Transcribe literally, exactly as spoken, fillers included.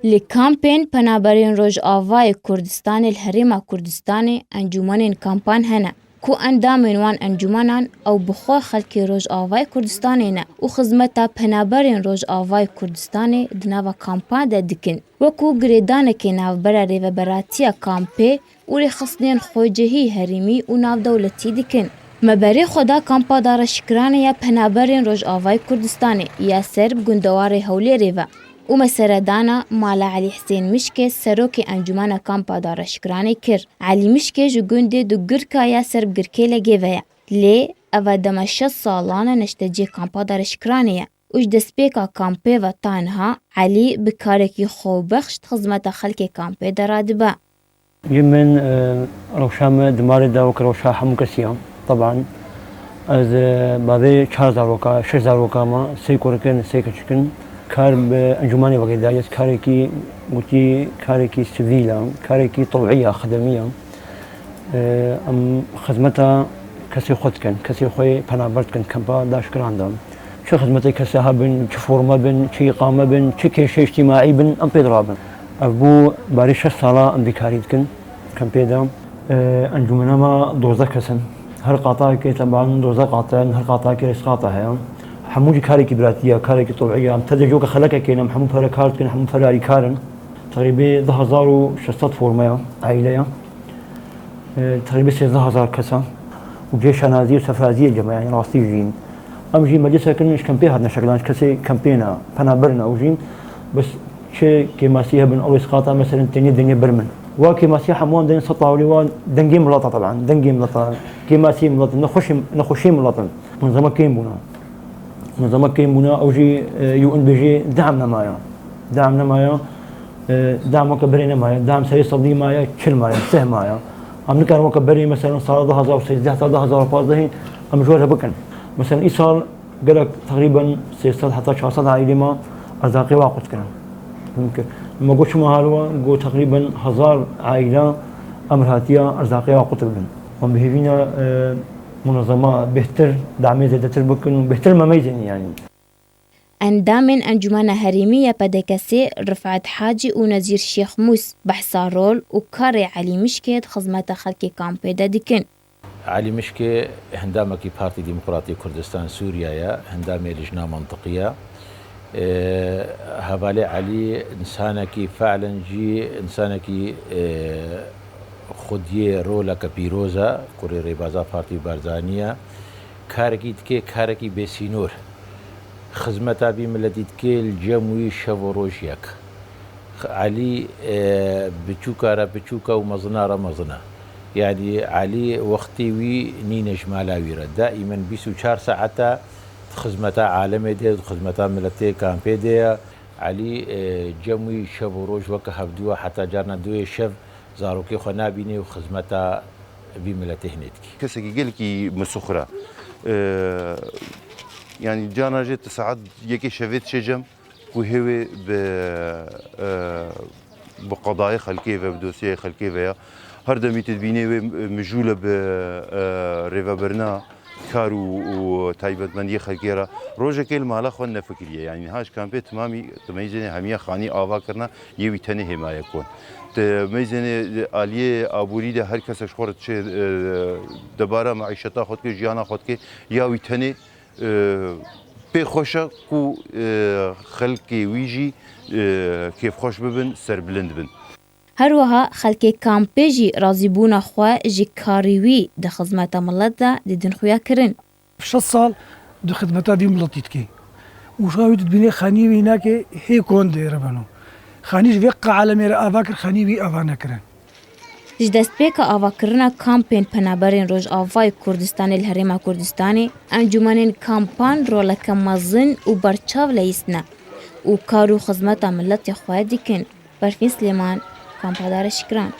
Li kampên penaberên Rojavayê Kurdistanê li Herêma Kurdistanê encûmenên kampan hene, ku endamên wan encûmenan ew bi xwe xelkê Rojavayê Kurdistanê ne û xizmeta penaberên Rojavayê Kurdistanê di nava kampan de dikin. Wekû girêdanekê navbera rêveberatiya kampê û rêxistinên xwecihî herêmî û navdewletî dikin. Me berê xwe da kampa dareşkiranê ya penaberên Rojavayê Kurdistanê ya ser bi gundewarê Hewlêrê ve û me seredana mala Elî Hisên Mişkê, serokê encûmena kampa dareşkiranê kir. Elî Mişkê ji gundê Dugirka ya ser bi Girkêlegê ve ye. Lê ev e dema şeş salan e neşteciyê kampa dareşkiranê ye. Û ji destpêka kampê ve ta niha Elî bi karekî xwebexş di xizmeta xelkê kampê de radibe. Ji min, e, rewşa me di malê de wek rewşa hemû kesî ya. Teban, ez, e, bavê çar zaroka, şeş zaroka me, sê kurik in, sê keçik in. Kar bi encûmanê vekê daye, ez karekî gotî, karekî sivîl e, karekî tewî ya, xedemî ya. E, em xizmeta kesê xwe dikin, kesê xwe penaber dikin, kampa daşkiran de. Çi xizmetê kesê hebin, çi forme bin, çi îqame bin, çi kêşe îctîmaî bin, em pê dirabin. Ev bû barê şeş sala em vî karî dikin, kampê de. E, encûmena me dozdeh kes in. Her qatakê teban dozdeh qate in, her qatakê şeş qate heye. Hemû jî karekî biratî ye, karekî tewî ye. Em tede jî weke xelekekê ne, em hemû pere kar dikin, hemû pere alîkar in. Teqrîbê du hezar û şeş sed forme ye, aîle ye. E, teqrîbê sêzdeh hezar kes e. Û cê şanazî û sefraziyê cem e, yanî rastî jî. Em jî meclisek in, ji kempê hatine şekilan, ji kesê kempê ne, penaber ne ew jî. Bes çi kêmasî hebin, ew ê sqata, meselen, tenê dinê bir min. Wa kêmasî hemûan derin seta hewlê wa dengê milata, teban, dengê milata, kêmasî milata, nexweşê, nexweşê milata. Munzema kêm bûna. Munzema kêm bûna, ew jî, e, U N bêjê deam nemaye. Deam nemaye. E, deam weke berê nemaye. Deam serê sedî maye, çil maye, sih maye. Em nikarin weke berê, meselen, sala du hezar û sêzdeh ta du hezar û pazdehê em ji we re bikin. Meselen, îsal gelek teqrîben sê sed heta çar sed aîlê me erzaqê wa qut kirin. Çimkî me got çima hal wa, got teqrîben hezar aîle emir hatiya erzaqê wa qut bibin. Em bi hêvî ne, e, munezema bêhtir, damê zêdetir bikin û bêhtir me meyzênî yanî. Endamên Encûmena Herêmî ya P D K S'ê Rifet Hacî û Nezîr Şêxmûs behsa rol û karê Elî Mişkê di xizmeta xelkê kampê de dikin. Elî Mişkê hendamekî Partî Demokratî Kurdistan Sûriye ye, hendamê lijna mentiqî ye. Ê, hevalê Elî însanekî fe'len jî însanekî, ê, xwediyê roleke pîroz e, kurê rêbaza Partî Barzanî ye. Karekî dike, karekî bêsînor. Xizmeta vî miletî dike li cem wî şev û roj yek. Elî, e, biçûka re biçûk e û mezina re mezin e. Yanî Elî wextê wî nîne ji mala wî re. Daîmen bîst û çar saet e di xizmeta alemê de, di xizmeta miletê kampê de ye. Elî, e, cem wî şev û roj weke hevdû e, heta carna duyê şev zarokê xwe nabîne û xizmeta vî miletê hinê dike. Kesekî gelekî misûxir e. E, yanî carna jê tu saet yekê şevê diçe cem, ku hê wê bi, e, bi qedayê xelkê ve, bi dosyayê xelkê ve ya. Her demî tu dibînê wê mijûl e bi, e, rêvebirina kar û, û taybetmendiyê xelkê re. Rojekê li mala xwe nefikiriye. Yanî niha ji kampê timamî, tu meyzênê hemiya xanî ava kirine, yê wî tenê hêmaye kon. Tu meyzênê aliyê aborî de her kesek ji xwe re diçe, e, debara meîşeta xwe dike, jiyana xwe dike, ya wî tenê e, pê xweş e ku, e, xelkê wî jî, e, kêfxweş bibin, serbilind bin. Her wiha xelkê kampê jî razîbûna xwe ji karê wî di xizmeta milet de didin xuyakirin. Şeş sal di xizmeta vî miletî dike. Û şewa wî tu dibînê xanî wî nake hê kon dê re beno. Xanî ji vê qe alemê re ava kir, xanî wî ava nekirin. Ji destpêka avakirina kampên penaberên Rojavayê Kurdistanê li Herêma Kurdistanê, encûmenên kampan roleke mezin û berçav leyîstine û kar û xizmeta miletê xwe dikin. Berfîn Silêman, Kampa Dareşikiran.